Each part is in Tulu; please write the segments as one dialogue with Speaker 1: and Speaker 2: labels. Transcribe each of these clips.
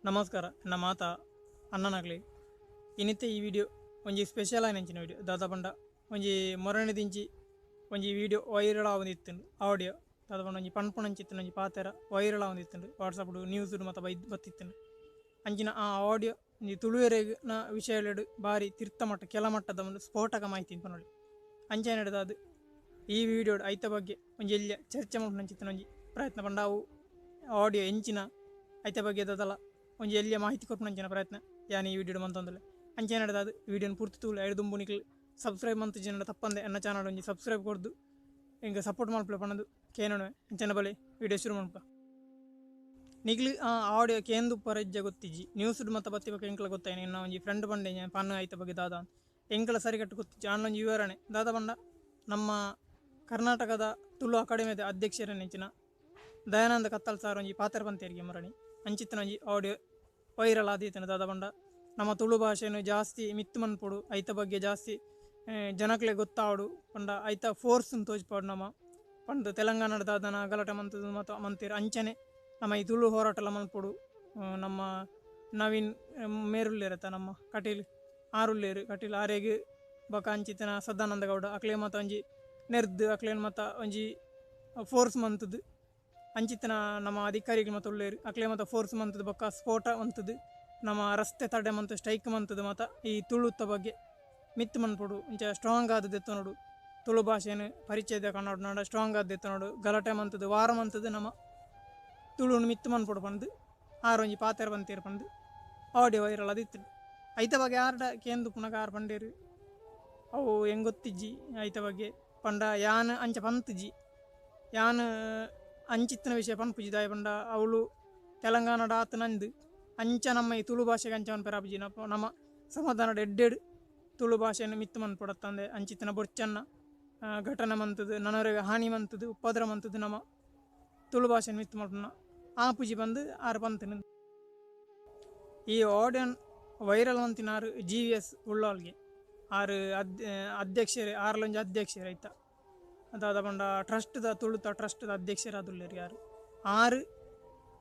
Speaker 1: ನಮಸ್ಕಾರ ಎನ್ನ ಮಾತಾ ಅಣ್ಣನಾಗ್ಲಿ ಇನಿತ್ತೆ ಈ ವಿಡಿಯೋ ಒಂಜಿ ಸ್ಪೆಷಲ್ ಆಯಿನಂಚಿನ ವಿಡಿಯೋ ದಾದ ಪಂಡ ಒಂಜಿ ಮೊರಣೆ ದಿಂಚಿ ಒಂಜಿ ವಿಡಿಯೋ ವೈರಲ್ ಆವೊಂದಿತ್ತುಂಡು ಆಡಿಯೋ ದಾದ ಪಂಡ ಒಂಜಿ ಪನ್ಪುನಂಚಿತ್ತಿನ ಒಂಜಿ ಪಾತೆರ ವೈರಲ್ ಆವೊಂದಿತ್ತುಂಡು ವಾಟ್ಸಪ್ ನ್ಯೂಸ್ ಮಾತ ಬೈದ್ ಬತ್ತಿತ್ತುಂಡು ಅಂಚಿನ ಆ ಆಡಿಯೋ ಒಂಜಿ ತುಳುವೆರೆಗ್ನ ವಿಷಯಲೆಡ್ ಬಾರಿ ತಿರ್ತ ಮಟ್ಟ ಕೆಲ ಮಟ್ಟದ ಒಂದು ಸ್ಫೋಟಕ ಮಾಹಿತಿ ಪನೊಲಿ ಅಂಚನೆ ಅದು ಈ ವಿಡಿಯೋಡ್ ಐತ ಬಗ್ಗೆ ಒಂಜಿ ಎಲ್ಯ ಚರ್ಚೆ ಮಲ್ಪುನಂಚಿತ್ತಿನ ಒಂಜಿ ಪ್ರಯತ್ನ ಪಂಡ ಅವು ಆಡಿಯೋ ಎಂಚಿನ ಐತ ಬಗ್ಗೆ ದಾದಲ ಒಂಜಿ ಎಲ್ಯ ಮಾಹಿತಿ ಕೊರ್ಪುನಂಚಿನ ಪ್ರಯತ್ನ ಯಾನ್ ಈ ವಿಡಿಯೋಡ್ ಮಂತೊಂದುಲ್ಲೆ ಅಂಚನೆ ಅದು ವಿಡಿಯೋನ್ ಪೂರ್ತಿ ತೂಲೆ ಐಡ್ ದುಂಬು ನಿಕ್ಲ್ ಸಬ್ಸ್ಕ್ರೈಬ್ ಮಂತ್ ತಪ್ಪಂದೆ ಎನ್ನ ಚಾನಲ್ ಒಂಜಿ ಸಬ್ಸ್ಕ್ರೈಬ್ ಕೊರ್ದು ಎಂಕ್ ಸಪೋರ್ಟ್ ಮಲ್ಪುಲೆ ಪಂಡುದು ಕೇನೊನುವೆ ಅಂಚನೆ ಬಲೆ ವಿಡಿಯೋ ಶುರು ಮನ್ಪ ನಿಕ್ಲ್ ಆ ಆಡಿಯೋ ಕೇಂದುಪ್ಪರ ಇಜ್ಜ ಗೊತ್ತಿಜ್ಜಿ ನ್ಯೂಸ್ ಮತ್ತ ಬತ್ತಿ ಬೊಕ ಎಂಕ್ಲ ಗೊತ್ತಾಯಿನಿ ಎನ್ನ ಒಂಜಿ ಫ್ರೆಂಡ್ ಪಂಡೆ ಪನ್ನು ಐತ ಬಗ್ಗೆ ದಾದ ಎಂಕ್ಲ ಸರಿಕಟ್ಟು ಗೊತ್ತಿಜ್ಜಿ ಆಂಡ ಒಂಜಿ ವಿವರಣೆ ದಾದ ಪಂಡ ನಮ್ಮ ಕರ್ನಾಟಕದ ತುಳು ಅಕಾಡೆಮಿದ ಅಧ್ಯಕ್ಷೆರೆನಂಚಿನ ದಯಾನಂದ ಕತ್ತಲ್ ಸಾರ್ ಒಂಜಿ ಪಾತೆರ ಪಂತೇರಿಗೆ ಮರಣಿ ಅಂಚಿತ್ತಿನ ಒಂಜಿ ಆಡಿಯೋ ವೈರಲ್ ಆದಿತ್ತಿನ ದಾದ ಪಂಡ ನಮ್ಮ ತುಳು ಭಾಷೆನು ಜಾಸ್ತಿ ಮಿತ್ತು ಮನ್ಪೊಡು ಐತ ಬಗ್ಗೆ ಜಾಸ್ತಿ ಜನಕ್ಲೆ ಗೊತ್ತಾವಡು ಪಂಡ ಐತ ಫೋರ್ಸ್ ತೋಜ್ಪಾಡು ನಮ ಪಂದ್ ತೆಲಂಗಾಣದ ದಾದನ ಗಲಾಟೆ ಮಂತುದು ಮತ ಮಂತೆರ್ ಅಂಚನೆ ನಮ್ಮ ಈ ತುಳು ಹೋರಾಟಲ ಮನ್ಪೊಡು ನಮ್ಮ ನವೀನ್ ಮೇರುಲ್ಲೇರತ್ತ ನಮ್ಮ ಕಟೀಲ್ ಆರುಲ್ಲೇರು ಕಟೀಲ್ ಆರೆಗ್ ಬೊಕ ಅಂಚಿತ್ತಿನ ಸದಾನಂದ ಗೌಡ ಅಕ್ಲೆ ಮಾತ ಒಂಜಿ ನೆರ್ದ್ ಅಕ್ಲೇನ್ ಮಾತ ಒಂಜಿ ಫೋರ್ಸ್ ಮಂತುದು ಅಂಚಿತ್ತಿನ ನಮ್ಮ ಅಧಿಕಾರಿಗಳು ಮಾತ ಉಲ್ಲೇರು ಅಕ್ಲೆ ಮಾತ ಫೋರ್ಸ್ ಮಂತುದು ಬೊಕ್ಕ ಸ್ಫೋಟ ಮಂತುದು ನಮ್ಮ ರಸ್ತೆ ತಡೆ ಮಂತು ಸ್ಟ್ರೈಕ್ ಮಂತುದು ಮಾತ ಈ ತುಳುತ್ತ ಬಗ್ಗೆ ಮಿತ್ತು ಮನ್ಪೊಡು ಇಂಚ ಸ್ಟ್ರಾಂಗ್ ಆದ್ ದೆತ್ತೊನೊಡು ತುಳು ಭಾಷೆನ್ ಪರಿಚಯದ ಕನ್ನಡ ನಾಡ ಸ್ಟ್ರಾಂಗ್ ಆದ್ ದೆತ್ತೊನೊಡು ಗಲಾಟೆ ಮಂತುದು ವಾರ ಮಂತುದು ನಮ್ಮ ತುಳುನು ಮಿತ್ತು ಮನ್ಪೊಡು ಪಂದ್ ಆರ್ ಒಂಜಿ ಪಾತೆರ ಪಂತೇರ್ ಪಂದ್ ಆಡಿಯೋ ವೈರಲ್ ಆದಿತ್ತುಂಡು ಐತ ಬಗ್ಗೆ ಆರ್ಡ ಕೇಂದು ಪುನಗ ಆರ್ ಪಂಡೇರು ಅವು ಎಂಗ್ ಗೊತ್ತಿಜ್ಜಿ ಐತ ಬಗ್ಗೆ ಪಂಡ ಯಾನ್ ಅಂಚ ಪಂತುಜಿ ಯಾನ್ ಅಂಚಿತ್ತಿನ ವಿಷಯ ಪನ್ಪುಜಿ ದಾಯೆ ಪಂಡ ಅವ್ಲು ತೆಲಂಗಾಣಡ್ ಆತ್ ನಂದು ಅಂಚ ನಮ್ಮ ಈ ತುಳು ಭಾಷೆಗೆ ಅಂಚ ಪನ್ಪೆರ್ ಆಪುಜಿ ನಮ್ಮ ಸಮಾಧಾನಡ್ ಎಡ್ಡೆಡ್ ತುಳು ಭಾಷೆನ್ ಮಿತ್ತು ಮನ್ಪೊಡತ್ತಂದೆ ಅಂಚಿತ್ತಿನ ಬೊರ್ಚನ್ನ ಘಟನೆ ಮಂತುದು ನನೊರೆಗ್ ಹಾನಿ ಮಂತುದು ಉಪದ್ರ ಮಂತುದು ನಮ್ಮ ತುಳು ಭಾಷೆನ್ ಮಿತ್ತು ಮನ್ಪುನ ಆಪುಜಿ ಪಂದ್ ಆರ್ ಪಂತಿನ ಈ ಆಡಿಯೋನ್ ವೈರಲ್ ಮಂತಿನಾರ್ ಜಿ ವಿ ಎಸ್ ಉಳ್ಳಾಲ್ಗೆ ಆರ್ ಅಧ್ಯಕ್ಷರು ಆರ್ಲೊಂಜಿ ಅಧ್ಯಕ್ಷರು ಐತ ದಾದ ಪಂಡ ಟ್ರಸ್ಟ್ದ ತುಳುತ ಟ್ರಸ್ಟ್ದ ಅಧ್ಯಕ್ಷರಾದುಲ್ಲೆರ್ ಯಾರು ಆರ್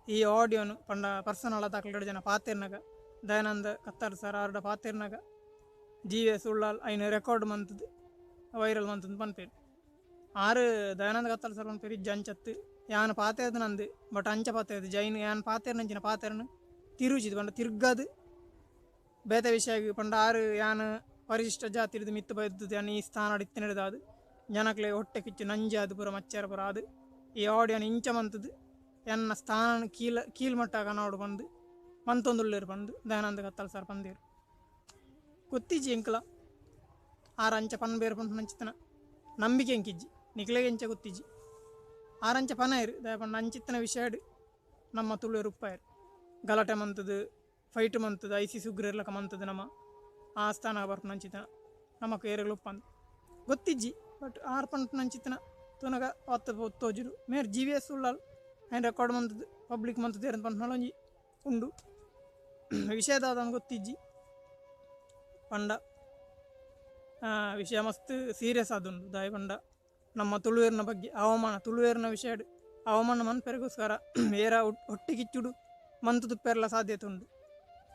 Speaker 1: ಈ ಆಡಿಯೋನು ಪಂಡ ಪರ್ಸನಲ್ ಆದ್ ಜನ ಪಾತೆರ್ನಗ ದಯಾನಂದ ಕತ್ತರ್ ಸರ್ ಆರ್ಡ ಪಾತೆರ್ನಗ ಜಿ ವಿ ಎಸ್ ಉಳ್ಳಾಲ್ ಐನ್ ರೆಕಾರ್ಡ್ ಮಂತುದು ವೈರಲ್ ಮಂತುದು ಪನ್ಪೆರ್ ಆರ್ ದಯಾನಂದ ಕತ್ತಲ್ ಸರ್ ಪನ್ಪೆರ್ ಇಜ್ಜಿ ಅಂಚತ್ ಯಾನ್ ಪಾತೆರ್ದ ನಂದು ಬಟ್ ಅಂಚ ಪಾತೆರ್ದು ಜೈನ್ ಯಾನ್ ಪಾತೆರ್ನಂಚಿನ ಪಾತೆರ್ನ ತಿರುಚಿದ್ ಪಂಡ ತಿರ್ಗದ್ ಬೇತೆ ವಿಷಯ ಪಂಡ ಆರ್ ಯಾನ್ ಪರಿಶಿಷ್ಟ ಜಾತಿರ್ದು ಮಿತ್ತು ಬೈದು ಯಾನ್ ಈ ಸ್ಥಾನ ಇತ್ತಿನದಾದ್ ಜನಕ್ಲೆ ಹೊಟ್ಟೆ ಕಿಚ್ಚು ನಂಜಾದ್ ಪೂರ ಮಚ್ಚರ ಪೂರ ಆದ್ ಈ ಆಡಿಯೋನ್ ಇಂಚ ಮಂತುದು ಎನ್ನ ಸ್ಥಾನ ಕೀಳ್ಮಟ್ಟ ಕನೋಡು ಪಂದ್ ಮಂತೊಂದುಲ್ಲೆರ್ ಪಂದ್ ದಯಾನಂದ ಕತ್ತಲ್ ಸರ್ ಪಂದೇರ್ ಗೊತ್ತಿಜ್ಜಿ ಎಂಕ್ಲ ಆರ್ ಅಂಚ ಪನ್ಬೇರ್ ಪನ್ಪುನಂಚಿತ್ತಿನ ನಂಬಿಕೆ ಎಂಕಿಜ್ಜಿ ನಿಕ್ಲೆಗ್ ಎಂಚ ಗೊತ್ತಿಜ್ಜಿ ಆರ್ ಅಂಚ ಪನಯೆರ್ ದಾಯೆ ಪಂಡ ಅಂಚಿತ್ತಿನ ವಿಷಯಡ್ ನಮ್ಮ ತುಳುವೆರ್ ಉಪ್ಪಾಯೆರ್ ಗಲಾಟೆ ಮಂತುದು ಫೈಟ್ ಮಂತುದು ಐಸಿ ಸುಗ್ರೆರ್ಲಕ ಮಂತುದು ನಮ್ಮ ಆ ಸ್ಥಾನ ಬರ್ಪುನಂಚಿತ್ತಿನ ನಮಕ್ ಏರೆಗ್ಲ ಉಪ್ಪಂದ್ ಗೊತ್ತಿಜ್ಜಿ ಬಟ್ ಆರ್ ಪನ್ಪುನಂಚಿತ್ತಿನ ತೂನಗ ಆತ್ ತೋಜುಂಡು ಮೇರ್ ಜಿ ವಿ ಎಸ್ ಉಳ್ಳಾಲ್ ಐನ್ ರೆಕಾರ್ಡ್ ಮಂತುದು ಪಬ್ಲಿಕ್ ಮಂತುದು ಏರ್ ಪನ್ಪುನಲ ಒಂಜಿ ಉಂಡು ವಿಷಯ ದಾದ ಗೊತ್ತಿಜ್ಜಿ ಪಂಡ ವಿಷಯ ಮಸ್ತ್ ಸೀರಿಯಸ್ ಆದುಂಡು ದಾಯೆ ಪಂಡ ನಮ್ಮ ತುಳುವೆರ್ನ ಬಗ್ಗೆ ಅವಮಾನ ತುಳುವೆರ್ನ ವಿಷಯಡ್ ಅವಮಾನ ಮನ್ಪೆರೆಗೋಸ್ಕರ ಏರ ಹೊಟ್ಟೆ ಕಿಚ್ಚುಡು ಮಂತುದು ಪೆರ್ಲ ಸಾಧ್ಯತೆ ಉಂಡು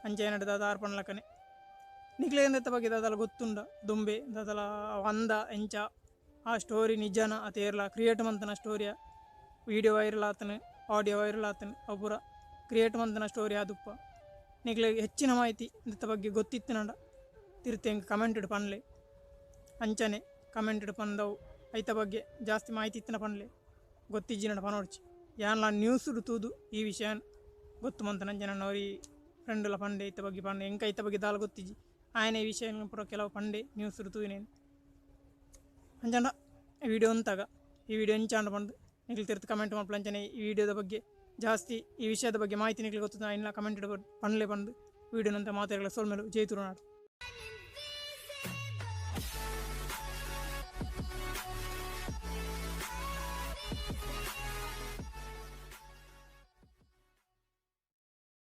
Speaker 1: ಅಂಚ ದಾದ ಆರ್ ಪನ್ಲಕನೆ ನಿಕ್ಲೆಗ್ ಬಗ್ಗೆ ದಾದಲ ಗೊತ್ತುಂಡ ದುಂಬೆ ದಾದಲ ಅಂದ ಎಂಚ ಆ ಸ್ಟೋರಿ ನಿಜನ ಅತ ಏರ್ಲ ಕ್ರಿಯೇಟ್ ಮಂತನ ಸ್ಟೋರಿಯ ವಿಡಿಯೋ ವೈರಲ್ ಆತನ ಆಡಿಯೋ ವೈರಲ್ ಆತನ ಅವು ಪೂರ ಕ್ರಿಯೇಟ್ ಮಂತನ ಸ್ಟೋರಿ ಆದುಪ್ಪ ನಿಕ್ಲೆಗ್ ಹೆಚ್ಚಿನ ಮಾಹಿತಿ ಇಂದೆತ ಬಗ್ಗೆ ಗೊತ್ತಿತ್ತಿನಂಡ ತಿರ್ತ್ ಎಂಕ್ ಕಮೆಂಟ್ ಪನ್ಲೆ ಅಂಚನೆ ಕಮೆಂಟ್ ಪಂದವು ಐತ ಬಗ್ಗೆ ಜಾಸ್ತಿ ಮಾಹಿತಿ ಇತ್ತಿನ ಪನ್ಲೆ ಗೊತ್ತಿಜ್ಜಿನಂಡ ಪನೊಡ್ಚಿ ಯಾನ್ಲ ನ್ಯೂಸ್ ತೂದು ಈ ವಿಷಯ ಗೊತ್ತು ಮಂತನ ಅಂಚನೆ ಒರಿ ಫ್ರೆಂಡ್ಲ ಪಂಡೆ ಐತ ಬಗ್ಗೆ ಪಂಡೆ ಎಂಕ್ ಐತ ಬಗ್ಗೆ ದಾಲ ಗೊತ್ತಿಜ್ಜಿ ಆಯನ ಈ ವಿಷಯ ಪೂರ ಕೆಲವು ಪಂಡೆ ನ್ಯೂಸ್ ತೂಯಿನೇನು ಅಂಚಂಡ ವಿಡಿಯೋ ಅಂತಾಗ ಈ ವಿಡಿಯೋ ಎಂಚಾಂಡ ಪಂದ್ ನಿಕ್ಲ್ ತಿರ್ತ್ ಕಮೆಂಟ್ ಮಲ್ಪುಲೆ ಅಂಚನೆ ಈ ವಿಡಿಯೋದ ಬಗ್ಗೆ ಜಾಸ್ತಿ ಈ ವಿಷಯದ ಬಗ್ಗೆ ಮಾಹಿತಿ ನಿಕ್ಲ್ ಗೊತ್ತುಂಡ ಐನ್ಲ ಕಮೆಂಟ್ ಪನ್ಲೆ ಪಂದ್ ವಿಡಿಯೋ ನಂತರ ಮಾತೆರ್ಗ್ಲ ಸೊಲ್ಮೆಲು ಜೈ ತುಳುನಾಡ್.